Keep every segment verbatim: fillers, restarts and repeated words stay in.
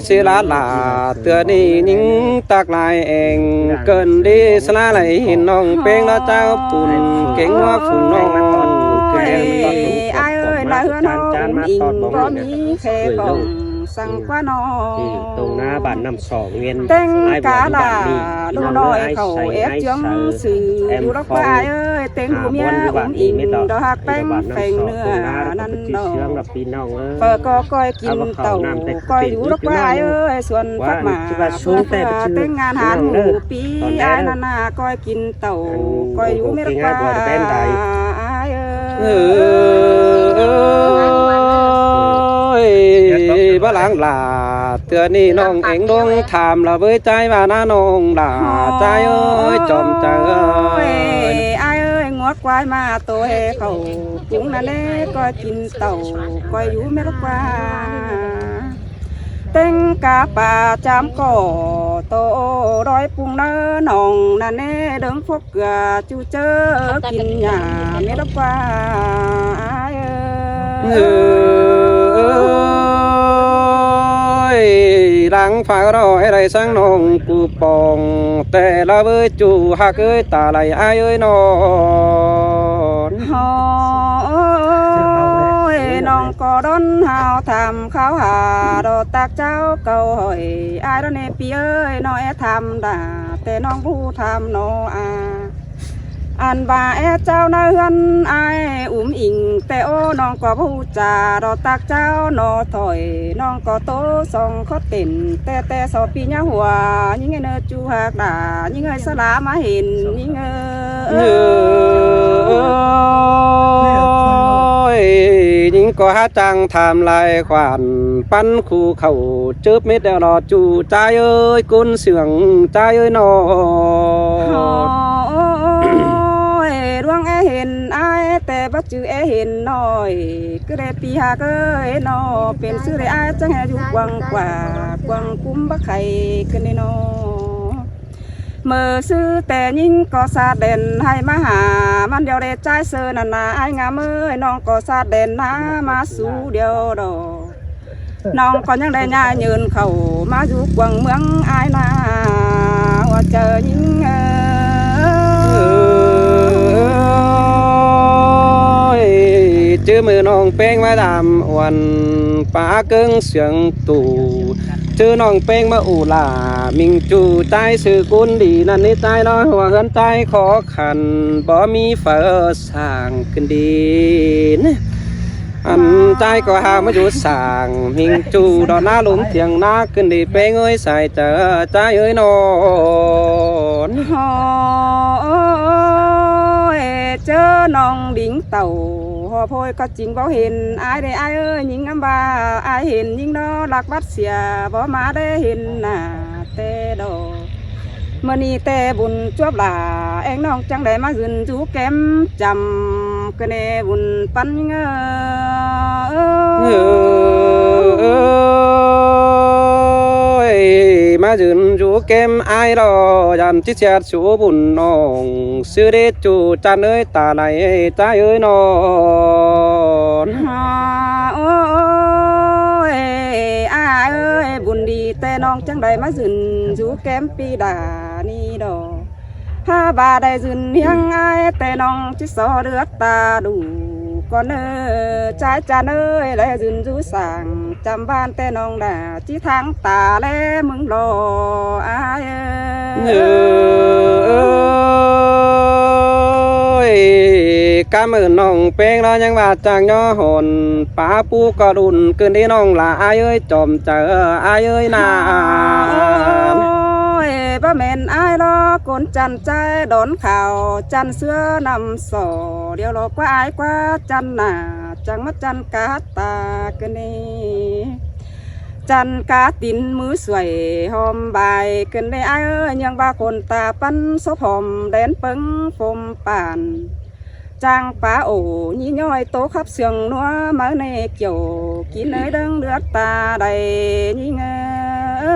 ꞌSịn ꞌlạ ꞌlạ, ꞌtưa ꞌnị ꞌnhính ꞌtặc lai eng, ꞌcợn đi sla lai hên ꞌnọng ꞌpéng ꞌnọ ꞌcháo pun, kéng ꞌnọ phun ꞌnọng. Ôi, ai ơi, là hứa nó ung ing có mí khe khổng săng quá nó. Tông ná bản năm sổ nguyên. Teng ai cá vừa bản là đi, ꞌlụk ꞌnọng ꞌnọi ơi khảu sai ép ai chướng sai. Sự em ꞌlụk khổng ai ơi, teng hà hú mía buôn ung bản đi ing mết đó. Đó hạc ꞌpéng bản năm phèng sổ nưa tông ná năn có đó. Sướng gặp đi ꞌnọng ơi. Phở có coi kin tàu, coi dú lốc qua ai ơi, xuân phát mà. Teng ngàn hán hủ pi ai năn à, coi kin tàu, coi dú mết qua ai ơi. Ôi, bá láng là ꞌtưa ꞌnị ꞌnọng eng đông tham là ꞌvới ꞌchái ꞌva ná ꞌnọng là ꞌchái ơi, chom chaư ơi. Ai ơi, ngó quái mà tôi khảu. Cũng là lẽ coi kin tàu, coi dú mết qua. Teng cá pá chám cỏ, tô đói pung nơ nòng, năn nê đớng phốc cửa, chu chớ kin nhà mết qua. Ai ơi. Ôi, láng pháo đó, ai đây sang nòng cu pòng, tê là ꞌvới chu hạc ơi, ta lai ai ơi nó. Ôi, ꞌnọng ꞌcọ đón hao tham kháo hà, đó tạc cháo câu hỏi, ai đó nê pi ơi, nó é tham đà, tê ꞌnọng ꞌhụ tham nó à. Ăn ꞌva é cháo ná ꞌhướn ai ung ing, tê ô ꞌnọng ꞌcọ ꞌhụ chả, đó tạc cháo nó thỏi, ꞌnọng ꞌcọ tô song khót tỉnh, tê tê so pi nhá hua, ꞌnhính ơi nơ chu hạc đà, ꞌnhính ơi sá lá má hên, ꞌnhính ơi. Ôi, ꞌnhính ꞌcọ há chăng tham lai khoản pắn khu khảu chớp mết đeo nó chu ꞌchái ơi, ꞌcốn sương ꞌchái ơi nó. Ôi, đuông é hên ai, tê bắt chư é hên ꞌnọi, cứ đê pi hạc ơi nó, pên sư đê ai chăng hê dú quăng quà, quăng cúm bắc khay cứ nê nó. ꞌMự sư tê ꞌnhính ꞌcọ sat đen hay ꞌmá hả, ꞌmắn điêu đê ꞌchái sư năn nả ai ngắm ơi, ꞌnọng ꞌcọ sat đen ná ꞌmá sú điêu đó. ꞌNọng ꞌcọ ꞌnhắng đê nhai nhơn khảu, ꞌmá dú quăng ꞌmướng ai nả, hua chaư ꞌnhính ơi. Ôi, chứ ꞌmự ꞌnọng ꞌpéng ꞌmá đam uôn, pá ꞌcướng sương tủ. Chứ ꞌnọng ꞌpéng ꞌmá ủ lả, ꞌminh chu ꞌchái sư ꞌcốn đi năn ꞌnị ꞌchái nó, hua ꞌhướn ꞌchái khó khăn, báu ꞌmí phở sảng ꞌcứn đi. Ăn ꞌchái ꞌcọ hao ꞌmá dú sảng, ꞌminh chu đó ná lốm thiêng ná ꞌcứn đi ꞌpéng ơi, sai chaư ꞌchái ơi nó. Ôi, chớ ꞌnọng đính tàu, họp hội ꞌcọ chính báu hên ai đê ai ơi, ꞌnhính ngắm ꞌva ai hên ꞌnhính nó lác bắt sia, báu ꞌmá đê hên nả tê đó. ꞌMự ꞌnị tê bun chuốp lả, eng ꞌnọng chắng đê ꞌmá dưn dú kém chăm, ꞌcọ nê bun păn ꞌnhính ơi. Ôi, ꞌmá dưn dú kém ai đó, dăn ꞌchí sia sú bun ꞌnọng, sư đế chu chăn ơi, ta lai ꞌchái ơi nó. Ôi, ai ơi, bun đi tê ꞌnọng chắng đê ꞌmá dưn dú kém pi đà ꞌnị đó. Hả ꞌva đê dưn ꞌhiếng ai tê ꞌnọng ꞌchí so đứa ta đủ. Con ơi, ꞌchái chăn ơi, đê dưn dú sảng, chăm ꞌvan tê ꞌnọng đà, ꞌchí tháng ta lé ꞌmướng lo ai ơi. Ôi, cám ơn ꞌnọng ꞌpéng đó ꞌnhắng ꞌva chang nhó hôn, pá pú ꞌcọ đun ꞌcứn đi ꞌnọng là ai ơi, chom chaư ai ơi nả. Ôi, báu mên ai lo, ꞌcốn chăn ꞌchái đón khảo, chăn sứa năm sổ, điêu lo ꞌquá ai ꞌquá chăn nả, chắng ꞌmá chăn cá ta ꞌcứn đi. Chăn cá tín ꞌmứ xuôi hom bài ꞌcứn đi ai ơi, ꞌnhắng ꞌva khôn ta păn sốp hom đen pớng phôm pản. Chang pá ổ nhí ꞌnhói tố khắp sương ꞌnúa máư ꞌnê kiểu kín ới đớng đứa ta đay ꞌnhính ơi.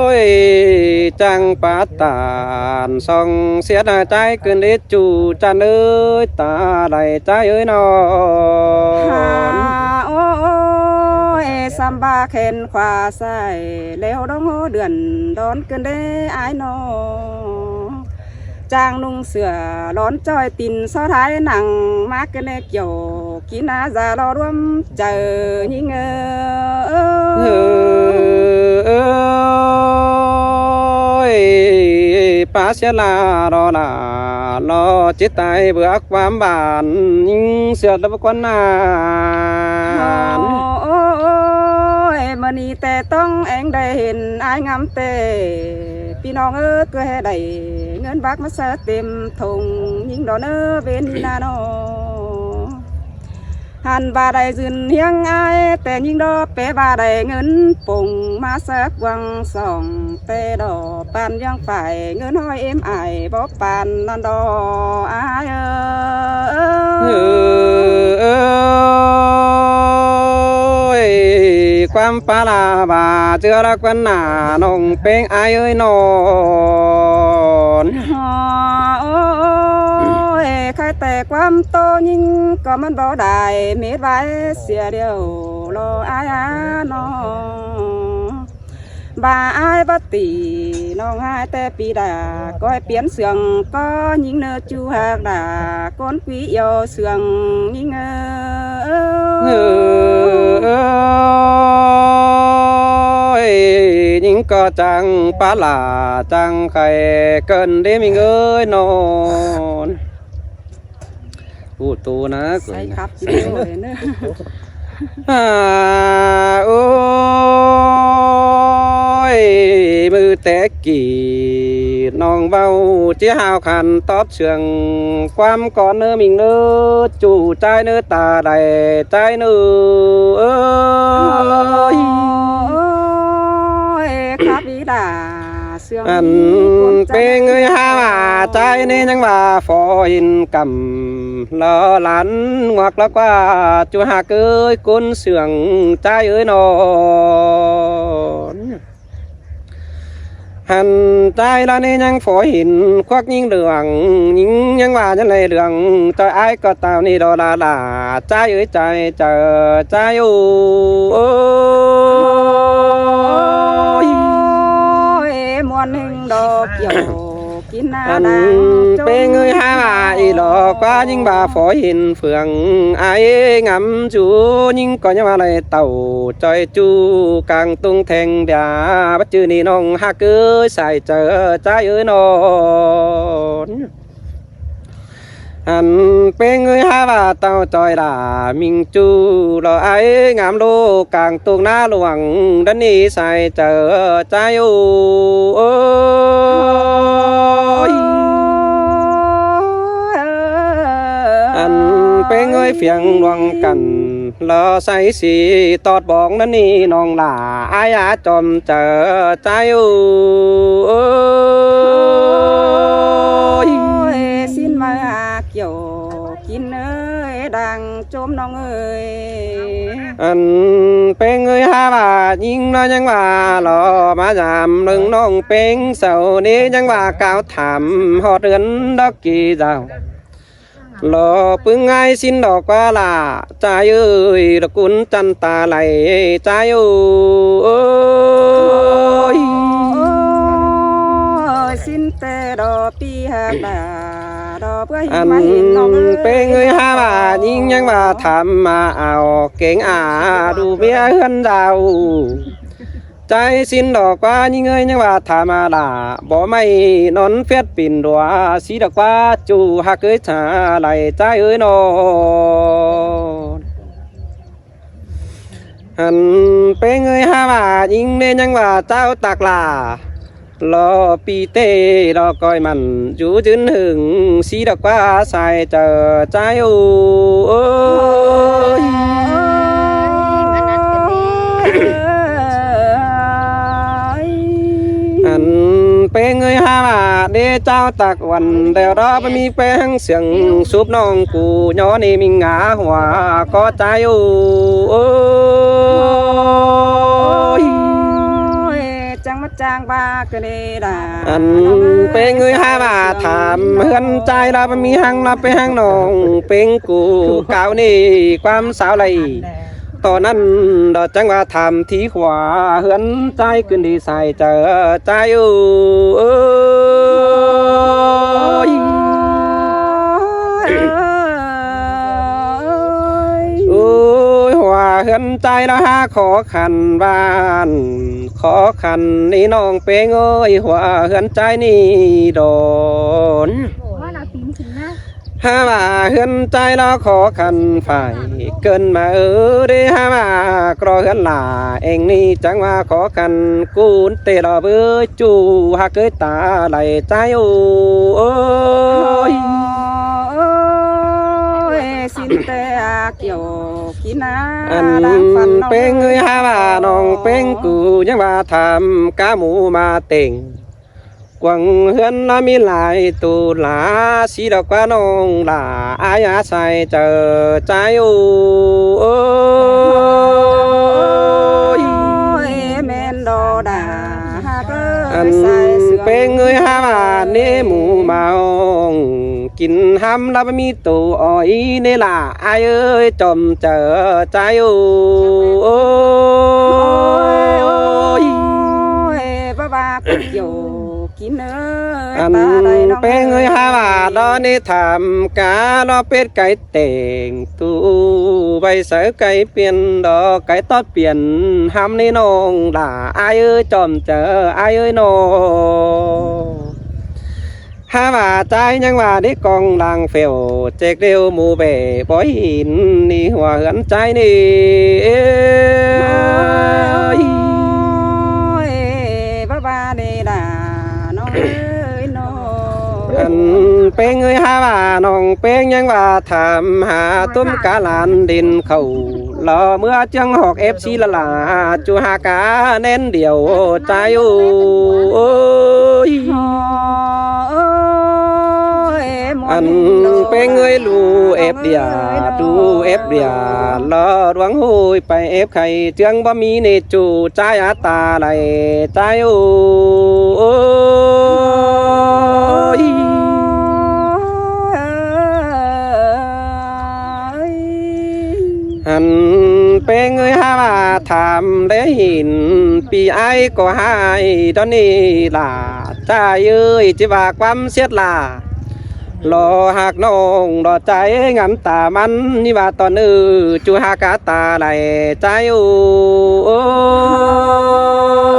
Ôi, chang pá tản song siết ꞌchái ꞌcứn đi chu chăn ơi, ta đay ꞌchái ơi nó. Hả, ô, ꞌva khen khóa sai, ꞌlẹo đóng hố đươn đón ꞌcứn đé ải ꞌnọ. Chang ꞌnung sửa lón ꞌchoi tin so thái nẳng, ꞌmá ꞌcứn đé kiẻo kin a da lo ꞌluôm chaư ꞌnhính ơi. Ôi, pá sia la lo la lo chết tai bữa quám bản ꞌnhính sửa đắp quán nàn. Ôi, ꞌmự ꞌnị ꞌtẹ ꞌtóng ꞌeng đảy hên ải ngắm ꞌtẹ. ꞌPi ꞌnọng ới, ꞌcọ ꞌhế đảy ꞌngớn bác ꞌmá ꞌsớ têm thùng ꞌnhính đo ꞌnớ ꞌvến ꞌnị ꞌna ꞌnọ. Hăn ꞌva đảy dưn ꞌhiếng ải ꞌtẹ ꞌnhính đo, pé ꞌva đảy ꞌngớn pông ꞌmá ꞌsớ quăng sỏng ꞌtẹ đo, ꞌpan ꞌviếng phải ꞌngớn ꞌhọi êm ải bók ꞌpan ꞌnặn đo ải ơi. Ôi, quám pá la ꞌva ꞌchưa la quán nả ꞌnọng ꞌpéng ải ơi ꞌnọn. Ôi, khay ꞌtẹ quám ꞌtố ꞌnhính ꞌcọ ꞌmắn báu đảy mết ꞌvái sia điêu lo ải a ꞌnọ. ꞌVa ải bát tỉ ꞌnọng ꞌhại ꞌtẹ pi đa, ꞌcoi piến sương ꞌcọ ꞌnhính ꞌnớ ꞌchu ꞌhặc đa, ꞌcốn quí yua sương ꞌnhính ơi. Ôi, ꞌnhính ꞌcọ chắng pá la chắng khay ꞌcợn đế ꞌmính ơi ꞌnọn. Ú tu ꞌna ꞌcọ sai ꞌna khắp video đảy ꞌnớ. À, ôi, ꞌmự té ꞌkị ꞌnọng ꞌvạu ꞌchí ꞌhao khăn tóp sương quám cón ꞌnớ ꞌmính ꞌnớ, ꞌchu ꞌchái ꞌnớ ta đảy ꞌchái ꞌnớ ơi. Ôi, khắp ꞌvị đa. Ăn ꞌpéng ơi hák ꞌva ꞌchái ꞌnị ꞌnhắng ꞌva phó hên căm lo lán ngoặc lo ꞌquá ꞌchu hák ơi ꞌcốn sương ꞌchái ơi ꞌnọn. Hăn ꞌchái lo ꞌnị ꞌnhắng phó hên khuốc ꞌnhính lương, ꞌnhính ꞌnhắng ꞌva ꞌnhắng đảy lương, ꞌchoi ải ꞌcọ táo ꞌnị đo la la, ꞌchái ơi ꞌchái, ꞌchái, ꞌchái ơi. Ôi, muôn ꞌhính đo kiẻo kin ꞌna ăn đang ꞌpéng ơi hák ꞌva ꞌnị lo ꞌquá ꞌnhính ꞌva phó hên phượng ải ngắm ꞌchu ꞌnhính ꞌcọ ꞌnhắng ꞌva đảy tảu ꞌchoi ꞌchu cang tung theng đia, bát ꞌchư ꞌnị ꞌnọng hák ơi sai chaư ꞌchái ơi ꞌnọn. Ăn ꞌpéng ơi hák ꞌva táo ꞌchoi đa ꞌmính ꞌchu lo ải ngắm ꞌlô cang tung ꞌná luông đa ꞌnị sai chaư ꞌchái ơi. Ăn ꞌpéng ơi phiêng luông căn lo sai si tót bóng đa ꞌnị ꞌnọng la ải a chom chaư ꞌchái ơi. Ôi, ꞌsịn ꞌmá kiẻo kin ơi đang chôm ꞌnọng ơi. Ăn ꞌpéng ơi hák ꞌva ꞌnhính lo ꞌnhắng ꞌva lo ꞌmá dăm ꞌnưng ꞌnọng ꞌpéng sau ꞌnị ꞌnhắng ꞌva cáo tham ꞌhọt ươn đốc ꞌkị dao. Lo ꞌpứng ải ꞌsịn đo ꞌquá la ꞌchái ơi, lo cún chăn ta đảy ꞌchái ơi. Ôi, ꞌsịn ꞌtẹ đo ꞌpi hák đa đo báu hên ăn ꞌmá hên ꞌnọng ơi. ꞌPéng ơi hák ꞌva ꞌnhính ꞌnhắng ꞌva tham ꞌmá au kéng a đu ꞌviạk ꞌhướn dao. ꞌChái ꞌsịn đo ꞌquá ꞌnhính ơi ꞌnhắng ꞌva tham ꞌmá đa bók ꞌmạy ꞌnón phét pên đua ꞌsị đo ꞌquá ꞌchu hák ơi cha đảy ꞌchái ơi ꞌnọn. Ăn ꞌpéng ơi hák ꞌva ꞌnhính ꞌnê ꞌnhắng ꞌva chảu tắc la lo ꞌpi ꞌtẹ lo ꞌcoi mẳn dú dưn hưng ꞌsị đo ꞌquá sai chaư ꞌchái ơi. Ăn ꞌpéng ơi hák ꞌva đé chảu tắc uôn đeo đó báu ꞌmí ꞌpéng sương súp ꞌnọng cu ꞌnhó ꞌnị ꞌmính ngả hua ꞌcọ ꞌchái ơi. Ôi, chắng ꞌmá chắng ꞌva ꞌcọ ꞌnị đa. Ăn ꞌpéng ơi hák ꞌva tham ꞌhướn ꞌchái lo báu ꞌmí ꞌhăng lo ꞌpéng ꞌnọng ꞌpéng cu cáo ꞌnị ꞌquám sáo đảy. Tỏn ꞌnặn đa chắng ꞌva tham thí hua ꞌhướn ꞌchái ꞌcứn đi sai chaư ꞌchái ơi. Ôi, hua ꞌhướn ꞌchái ꞌnọ hák khó khăn ꞌva ꞌnặn, khó khăn ꞌnị ꞌnọng ꞌpéng ơi, hua ꞌhướn ꞌchái ꞌnị đon. Hák ꞌva ꞌhướn ꞌchái ꞌnọ khó khăn phải ꞌcợn ꞌma ơ đê, hák ꞌva ꞌcọ ꞌhướn lả ꞌeng ꞌnị chắng ꞌva khó khăn ꞌcốn ꞌtẹ lo báu ꞌchu hák ới ta lai ꞌchái ơi. Ôi, ꞌsịn ꞌtẹ ꞌa kiẻo kin ꞌna ꞌnặn đang phăn ꞌnọng ꞌpéng ơi, hák ꞌva ꞌnọng ꞌpéng ꞌcứ ꞌnhắng ꞌva tham cá mú ꞌma têng. Quảng ꞌhướn ꞌnọ ꞌmí lai tu lá sí đa ꞌquá ꞌnọng lả ải ꞌa sai chaư ꞌchái ơi. Ôi, ꞌmen đo đa hák ơi, ꞌpéng ơi, hák ꞌva ꞌnị mú ꞌma ꞌhọng kin ꞌhăm ꞌlạ ꞌmí tô ói ꞌnị lả ải ơi chom chaư ꞌchái ơi. Ôi, báu ꞌva ꞌcốn kiẻo kin ơi, ꞌpéng ơi, hák ꞌva đo ꞌnị tham cá lo pết cái têng tu ꞌvạy sáư cái piên đo cái tót piên ꞌhăm ꞌnị ꞌnọng lả ải ơi chom chaư ải ơi ꞌnọ. Hák ꞌva ꞌchái ꞌnhắng ꞌva đé cong lăng phẻo chẹc điêu mú bẻ bói hin ꞌnị hua ꞌhướn ꞌchái ꞌnị. Ôi, báu ꞌva đé đa ꞌnọng ơi ꞌnọ. Ăn ꞌpéng ơi, hák ꞌva ꞌnọng ꞌpéng ꞌnhắng ꞌva tham hả tôm cá lan đin khảu lo ꞌmứa ꞌchương ꞌhọt ép xí lả lả ꞌchu hák cá ꞌnén điêu ꞌchái ơi. Ăn ꞌpéng ơi lu ép đia, lu ép đia lo ꞌluống ꞌhội pay ép khay ꞌchương báu ꞌmí ꞌnị ꞌchu ꞌchái ꞌa ta lai ꞌchái ơi. Ăn ꞌpéng ơi, hák ꞌva tham đé hin ꞌpi ải ꞌcọ ꞌhại đón ꞌnị lả ꞌchái ơi, ꞌchí ꞌva ꞌquám siết lả lo hák ꞌnọng lo ꞌchái ngắm ta ꞌmắn ꞌnị ꞌva tỏn ư ꞌchu hák cá ta lai ꞌchái ơi.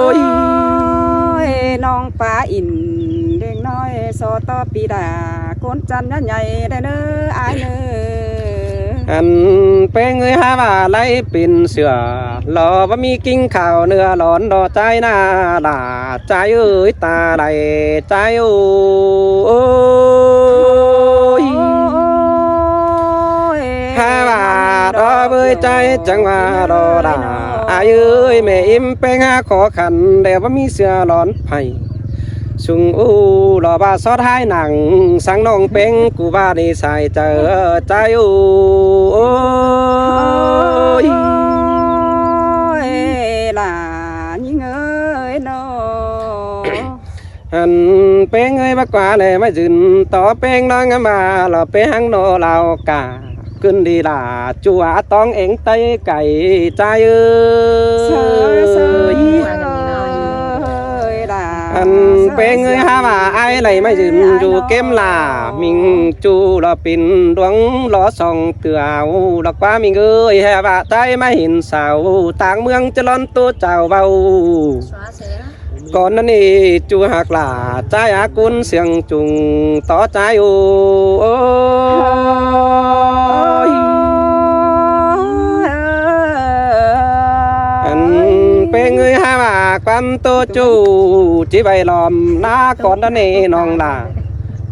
Ôi, ꞌnọng pá in đeng ꞌnọi so tó pi đa ꞌcốn chăn nhá nhay đé ꞌnớ ải ꞌnớ. Ăn ꞌpéng ơi, hák ꞌva ꞌlạy pên sửa lo báu ꞌmí king khảu ꞌnưa lón lo ꞌchái ꞌna lả ꞌchái ơi ta lai ꞌchái ơi. Ôi, hák ꞌva đo bới ꞌchái chắng ꞌva đo đa ải ơi, mẹ im ꞌpéng hák khó khăn đe báu ꞌmí sửa lón pay. Sung ú lo ꞌva sót ꞌhại nẳng săng ꞌnọng ꞌpéng ꞌcứ ꞌva đi sai chaư ꞌchái ơi. Ôi, lả ꞌnhính ơi ꞌnọ. Ăn ꞌpéng ơi, báu ꞌquá lé ꞌmá dưn tó ꞌpéng ꞌnọng ꞌmá lo ꞌpéng hăng ꞌnọ lao cả. ꞌCứn đi lả ꞌchu ꞌa tóng eng tay cay ꞌchái ơi. Ăn ꞌpéng ơi, hák ꞌva ải lai ꞌmá dưn dú kém lả, ꞌmính ꞌchu lo pên ꞌluống lo song tưa au lo ꞌquá ꞌmính ơi, hák ꞌva ꞌchái ꞌmá hên sau táng ꞌmướng ꞌchớ lón ꞌtố chao ꞌvạu. Cón ꞌnặn ꞌnị ꞌchu hák lả ꞌchái ꞌa ꞌcốn siêng chung tó ꞌchái ơi. Ăn ꞌpéng ơi, hák ꞌva ꞌquám ꞌtố ꞌchu ꞌchí ꞌvạy lom ꞌná cón ꞌnặn ꞌnị ꞌnọng lả.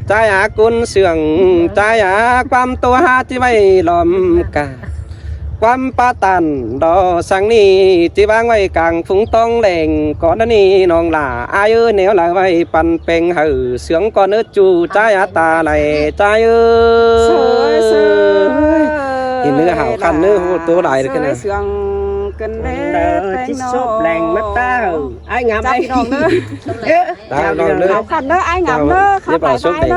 ꞌChái ꞌa ꞌcốn siêng, ꞌchái ꞌa ꞌquám ꞌtố hák ꞌchí ꞌvạy lom cả. ꞌQuám pá tản đo săng ꞌnị ꞌchí ꞌváng ꞌvạy cang phung tóng leng cón ꞌnặn ꞌnị ꞌnọng lả ải ơi, ꞌnéo lai ꞌvạy păn peng hảư siêng cón ꞌnớ ꞌchu ꞌchái ꞌa ta lai ꞌchái ơi. Hên ꞌnớ hảo khăn ꞌnớ ꞌhụ ꞌtố lai ꞌnớ. Sướng cơn đê ꞌpéng ꞌnọng. Ải ngắm ải. Hảo khăn ꞌnớ ải ngắm ꞌnớ khắp lai ꞌvạy ꞌnớ.